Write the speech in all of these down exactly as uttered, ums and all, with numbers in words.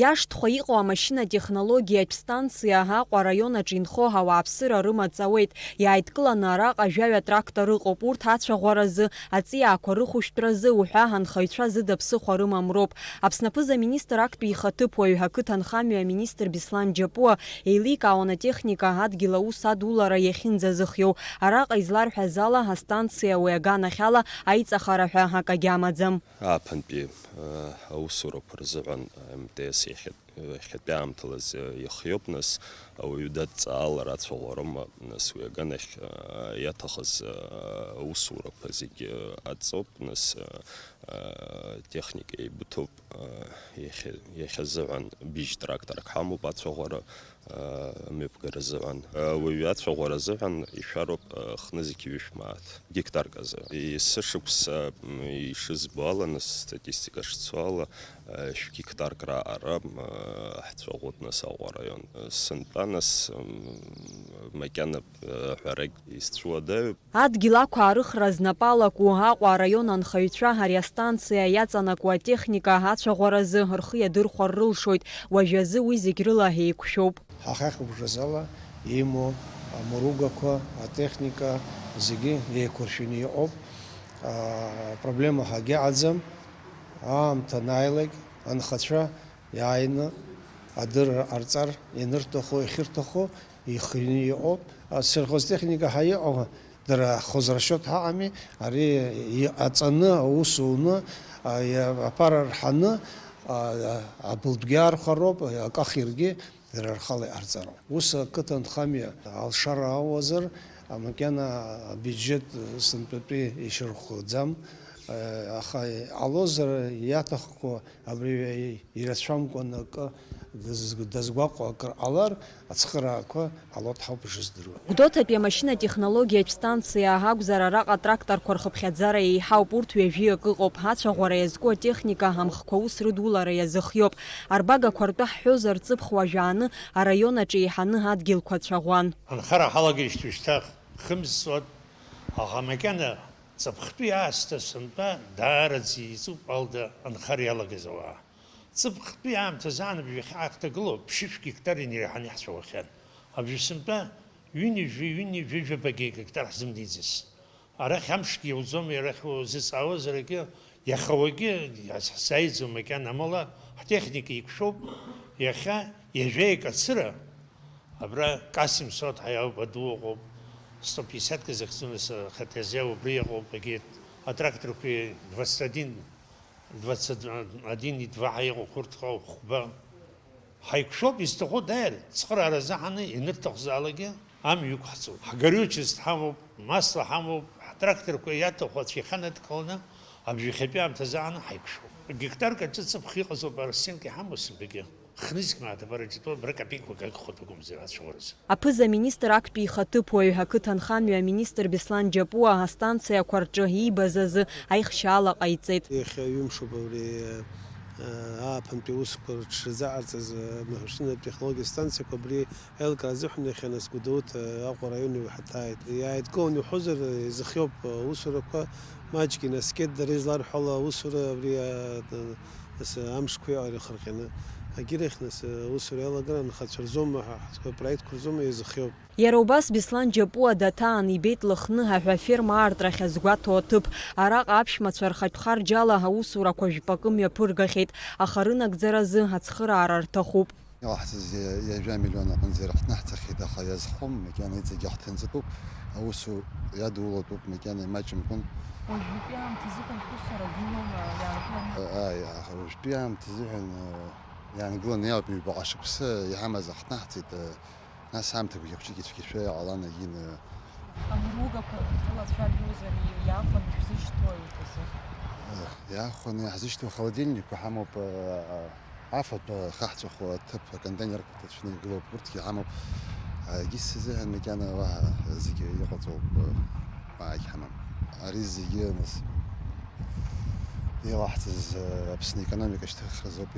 Иашҭхәа иҟоу амашьынатехнологиатә станциа Аҟәа араион аҿы инхо ауааԥсыра рымаҵ ауеит. Иааидкыланы араҟа жәаҩа трактор ыҟоуп, урҭ ацәаӷәаразы, аҵиаақәа рыхәышәтәразы уҳәа анхаҩцәа зыда ԥсыхәа рымам роуп. Аԥсны аԥыза-министр актәи ихаҭыԥуаҩ, ақыҭанхамҩа аминистр Беслан Џьапуа еиликаауан атехника адгьыл аус адулара иахьынӡазыхиоу. Араҟа изларҳәаз ала, астанциа уи аганахьала аиҵахара ҳәа акагьы амаӡам. Ааԥынтәи, э, аусурақәа рзыҳәан МТС иахьа-, иахьатәи аамҭалаз, э, ихиоуп, нас, ауаҩы дадҵаалар ацәаӷәарыма, нас, уи аганахь, э, иаҭахыз, э, аусурақәа зегьы, э, аҵоуп, нас, э, э, техника еибыҭоуп, э, иахьа-, иахьазыҳәан быжь тракторк ҳамоуп ацәаӷәара, мҩаԥгара азыҳәан. Ауаҩы ацәаӷәара азыҳәан ишәароуп, хнызқь ҩышә мааҭ, гектарк азы. Есышықәса, м, ишызбо ала, нас, статистика шцо ала, шә-гектарк раҟара, м, ҳцәаӷәоит, нас, Аҟәа араион. Сынтәа, нас, м, макьана, ҳәарак исцәуадаҩуп. Адгьыл ақәаарыхра знапы алаку Аҟәа араион анхаҩцәа ари астанциа иаҵанакуа атехника ацәаӷәаразы рхы иадырхәар рылшоит, уажәазы уи зегь рыла еиқәшәоуп. Ҳахьахьыбжазала имоу амыругақәа, атехника зегьы еиқәыршәаны иҟоуп. Апроблема ҳагьаҟаӡам. Аамҭа анааилак, анхацәа иааины адырра ҟарҵар ианырҭаху, иахьырҭаху ихианы иҟоуп. Асельхозтехника ҳәа иҟоу дара хозрасчет ҳаҟами, ари иҟаҵаны, аус уны, а, иа-, аԥара рҳаны, а, а, абылтәгьы архәароуп, акахиргьы дара рхала иҟарҵароуп. Ус ақыҭанхамҩа алшара ауазар, макьана абиуџьет сынтәатәи ишьархәӡам, а, аха иҟалозар иаҭахқәоу абри ирацәамкәан акы даз-, дазгәаҟуа акыр ҟалар, ацхыраақәа ҟалоит ҳауп ишыздыруа. Гәдоуҭатәи амашьынатехнологиатә станциа акәзар, араҟа атракторқәа рхыԥхьаӡара еиҳауп, урҭ ҩажәи акы ыҟоуп, ацәаӷәара иазку атехника амхқәа аус рыдулара иазыхиоуп. Арбагақәа ртәы ҳҳәозар, ҵыԥх уажәааны араион аҿы еиҳаны адгьылқәа цәаӷәан. Анхара ҳалагеижьҭеи шьҭа хымз ҵуан, аха макьана ҵыԥхтәи аасҭа сынтәа даараӡа еиҵуп алда анхара иалагаз ауаа. Ҵыԥхтәи аамҭазы анбжьахь ҳахьҭагылоу ԥшьышә гектар инареиҳаны иаҳцәаӷәахьан. Абжьы сынтәа ҩынҩажәи, ҩынҩажәи жәабагьы гектар ҳзымнеиӡацт. Арахь амшгьы иауӡом, арахь узыҵаауазаргьы, иаха уагьы ҳзааиӡом макьана, амала ҳтехника еиқәшәоуп, иахьа ҩажәа икацыра, абра К семьсот ҳәа иауп, аду ыҟоуп, сто пятьдесят ка захьӡу, нас, ахаҭа иазиа убри иҟоуп, егьи атракторқәеи двадцать один, двадцать один и два ҳәа иҟоуп, урҭ ҟоуп хәба. Ҳаиқәшәоуп, изҭаху дааир, цхыраара азы ҳаны ианырҭахзаалакгьы амҩа иқәҳҵоит. Ҳгорючесть ҳамоуп, масла ҳамоуп, ҳтракторқәа иаҭаху ацәа иханадкыланы, абжьахьатәи аамҭазы ааны ҳаиқәшәоуп. Гектарк аҿы ҵыԥх иҟазоуп, ара стенка иҳамоу сынтәагьы. Хнызқь мааҭ абар аҿы итәоуп, бра капеиқәак агхоит агәамзар ацәаӷәаразы. Аԥыза-министр актәи ихаҭыԥуаҩ, ақыҭанхамҩа аминистр Беслан Џьапуа астанциақәа рҿы иибаз азы аихшьаала ҟаиҵеит. Иахьа ҩымшоуп абри, э, ааԥынтәи аусқәа рҽшазыҟарҵаз, э, амашьынатә технологиатә станциақәа абри аилкаара азыҳәан иахьа нас Гәдоуҭа, э, Аҟәа араион иҳаҭааит. Иааидкыланы иуҳәозар, э, изыхиоуп, э, аусурақәа маҷк инаскьеит, дара изларҳәо ала аусура абри, э, Нас, амшқәа иаҟара ихырҟьаны, агьырахь, нас, аусура иалаган анхацәа рзоума, ҳа, ҳтәы апроектқәа рзоума, иазыхиоуп. Иара убас Беслан Џьапуа даҭаан ибеит Лыхныҳәа ҳәа аферма аартрахь азгәаҭоу аҭыԥ. Араҟа аԥшәмацәа рхатә харџьала аусурақәа жәпакы мҩаԥыргахьеит, аха рынагӡаразы ацхыраара рҭахуп. Илаҳҵаз иа-, ҩажәа миллион аҟынӡа ирыхҭнаҳҵахьеит, аха иазхом, макьана иҵегьы ҳҭынҵатәуп, аусу иадулатәуп, макьана имаҷымкәан. Уажәтәи аамҭазыҳәан шәусура гылома, иаангыланы? Ааи, аха уажәтәи аамҭазыҳәан, э, иаангыланы иалоуп, ҩбаҟа шықәса иҳамаз ҳҭнаҳҵеит, э, нас аамҭақәагьы хәҷык ицәгьашәа иҟалан, егьины. Амругақәа рылацәажәозар, иаахәаны шәзышьҭоу аҩыза? Э, иаахәаны иаҳзышьҭоу ахолодильникқәа ҳамоуп, э, афатә ахаҳҵәахуа аҭыԥ, аконтейнерқәа ҭацәны игылоуп, урҭгьы ҳамоуп. Егьыс азыҳәан макьана уаҳа зегьы иҟаҵоуп, уаагь ҳамам. Ари зегьы, нас, илаҳҵаз, Аԥсны икономика шьҭыхразоуп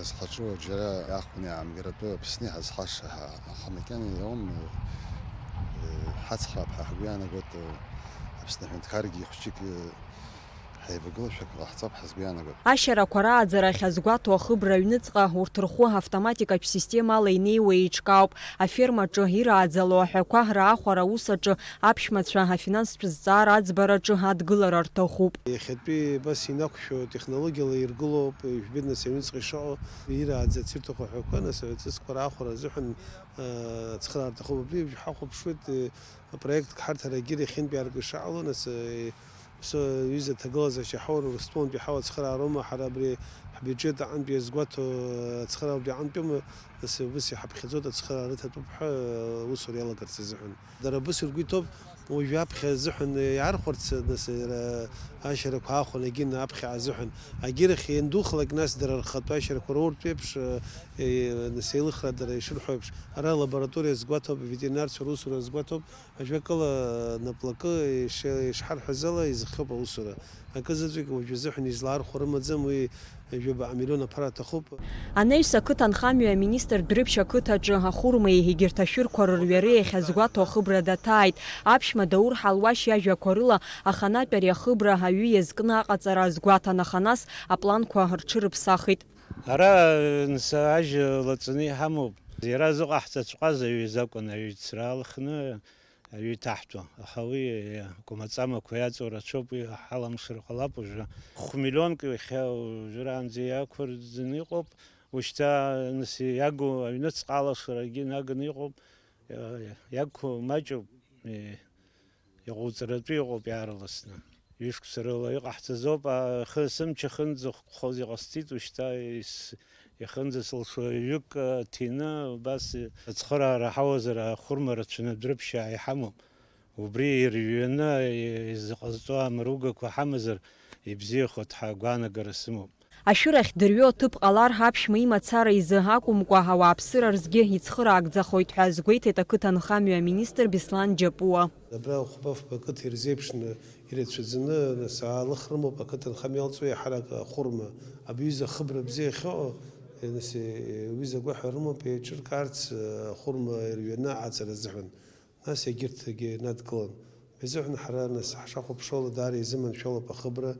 изхаҿу, џьара иаахәаны иаамгаратәы Аԥсны иҳазхаша, аха макьана иауам, ҳацхраап ҳәа ҳгәы иаанагоит, Аԥсны аҳәынҭқаргьы хәҷык Ҳаивагылашьақәа ҟаҳҵап ҳәа сгәы иаанагоит. Ашьарақәа рааӡара ахьазгәаҭоу ахыбра аҩныҵҟа урҭ рхәы автоматикатә системала инеиуа еиҿкаауп. Афермаҿы ирааӡало аҳәақәа раахәара аус аҿы аԥшәмацәа афинанстә зҵаара аӡбараҿы адгылара рҭахуп. Иахьатәи абас инақәшәо технологиала иргылоуп, ижәбеит нас аҩныҵҟа ишыҟоу, ирааӡарц ирҭаху аҳәақәа, нас аҵысқәа раахәара азыҳәан, э, ацхыраара рҭахуп. Абри ҳахәаԥшуеит, э, апроектк ҳарҭ арагьы иахьынтәи арк ишаҟало, нас, э, Аԥсны аҩыза аҭагылазаашьа ҳаура Урыстәылантәи ҳауа ацхыраароума, ҳара абри ҳбиуџьет аҟынтәи иазгәаҭо ацхыраара убри аҟынтәиума, нас убас иҳаԥхьаӡоит, ацхыраара рыҭатәуп ҳәа аусура иалагарц азыҳәан. Дара абас ргәы иҭоуп, уажәы аԥхьа азыҳәан иаархәарц, нас иара ашьарақәа аахәаны егьин аԥхьа азыҳәан. Агьырахь иандухалак, нас дара рхатәы ашьарақәа роуртә еиԥш, нас еилыхра дара ишырҳәо еиԥш, ара алабораториа згәаҭоуп, аветеринарцәа русура згәаҭоуп, Ажәакала, наплакы иши-, ишҳарҳәаз ала, изыхиоуп аусура. Акы заҵәык уажәы азыҳәан излаархәо рымаӡам, уи ҩба миллион аԥара аҭахуп. Анаҩс ақыҭанхамҩа аминистр Дәрыԥшь ақыҭаҿы ахәырмеи егьырҭ ашәырқәа рырҩареи иахьазгәаҭо ахыбра даҭааит. Аԥшәма Даур Ҳалуашь иажәақәа рыла, аханатә ари ахыбра аҩы иазкны аҟаҵара азгәаҭан, аха нас апланқәа рҽырыԥсахит. Ара, нас, ажьа лаҵаны иҳамоуп. Иара зыҟаҳҵаҵәҟьаз аҩыза акәын, аҩ цралхны аҩы иҭаҳтәу, аха уи акәмаҵамақәа иаҵоу рацәоуп, уи ҳаламшар ҟалап уажәы. Хә-миллионк иахьа уажәраанӡа иақәырӡын иҟоуп, ушьҭа, нас, иагу аҩныҵҟа алашарагьы наганы иҟоуп, иа-, иагу маҷуп, и-, иҟауҵаратәы иҟоуп иаарласны. Ҩышықәса рыла иҟаҳҵазоуп, ахы сымч ахынӡахәхоз иҟасҵеит, ушьҭа ис-, иахынӡасылшо ҩык, а, ҭины, убас ацхыраара ҳауазар, ахәырма рацәаны Дәрыԥшьаа иҳамоуп. Убри ирҩаны изыҟазҵо амругақәа ҳамазар, ибзиахоит ҳәа агәаанагара сымоуп. Ашәырахь дырҩо аҭыԥ ҟалар, аԥшәма имацара изы акәымкәа, ауааԥсыра рзгьы ицхыраагӡахоит ҳәа азгәеиҭеит ақыҭанхамҩа аминистр Беслан Џьапуа. Абра хәба-фба ақыҭа ирзеиԥшны, ирацәаӡаны, нас, аалых рымоуп ақыҭанхамҩа иалҵуа иаҳарак ахәырма. Абри аҩыза ахыбра бзиа ахьыҟоу, нас, аҩыза агәаҳәара рымоуп еиҿыркаарц, ахәырма ирҩаны аҟаҵара азыҳәан. Нас егьырҭгьы надкылан. Уи азыҳәан ҳара, нас, ҳшахәаԥшуала, даара изыманшәалоуп ахыбра,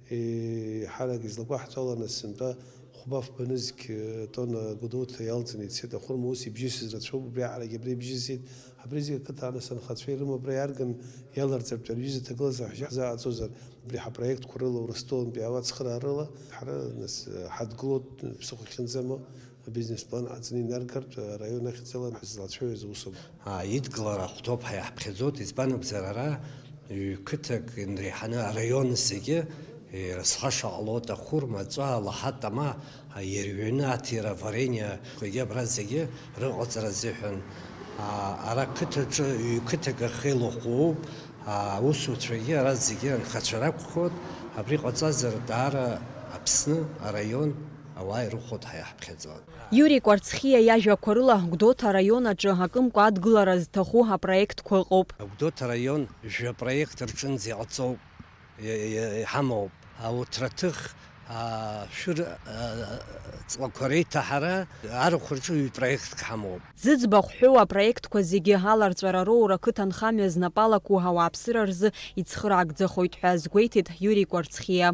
еиҳарак излагәаҳҭо ала, нас, сынтәа хәба-фба нызқь, э, тонна Гәдоуҭа иалҵны ицеит. Ахәырма ус ибжьысыз рацәоуп, убри аҟарагьы абра ибжьысит. Абри зегь ақыҭа, нас, анхацәа ирымоу абра иарган иаларҵартә, аҩыза аҭагылазаашьа ҳзааӡозар, абри ҳапроектқәа рыла, Урыстәылантәи ауаа ацхыраарыла, ҳара, нас, ҳадгылоит, ԥсыхәа хьынӡа амоу, абизнес-план ҟаҵаны инаргартә, араион ахьӡала ҳзлацәажәоз аусуп. А, идгылара ахәҭоуп ҳәа иаҳԥхьаӡоит, избан акәзар, ара ҩ-қыҭак инреиҳаны араион зегьы ирызхаша ҟалоит, ахәырма, аҵәа, алаҳа, атама, а, ирҩаны аҭира, варениақәагьы абра зегьы рыҟаҵара азыҳәан. А, ара қыҭаҿы ҩ-қыҭак ахеилыхоуп, а, аусуцәагьы ара зегьы анхацәа ракәхоит, абри ҟаҵазар даара Аԥсны араион ауаа ирыхәоит ҳәа иаҳԥхьаӡоит. Иури Кәарцхиа иажәақәа рыла, Гәдоуҭа араион аҿы акымкәа адгылара зҭаху апроектқәа ыҟоуп. Агәдоуҭа араион жәа-проект рҿынӡа иҟаҵоуп, и-, и-, иҳамоуп. Ауҭраҭых, ашәыр, а, ҵлақәа реиҭаҳара арахә рҿы ҩ-проектк ҳамоуп. Зыӡбахә ҳәоу апроектқәа зегьы аларҵәара роура ақыҭанхамҩа знапалақәоу ауааԥсыра рзы ицхыраагӡахоит ҳәа азгәеиҭеит Иури Кәарцхиа.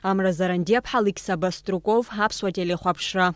Амра Зарандиаԥҳа, Алықьса Баструков, Аԥсуа телехәаԥшра.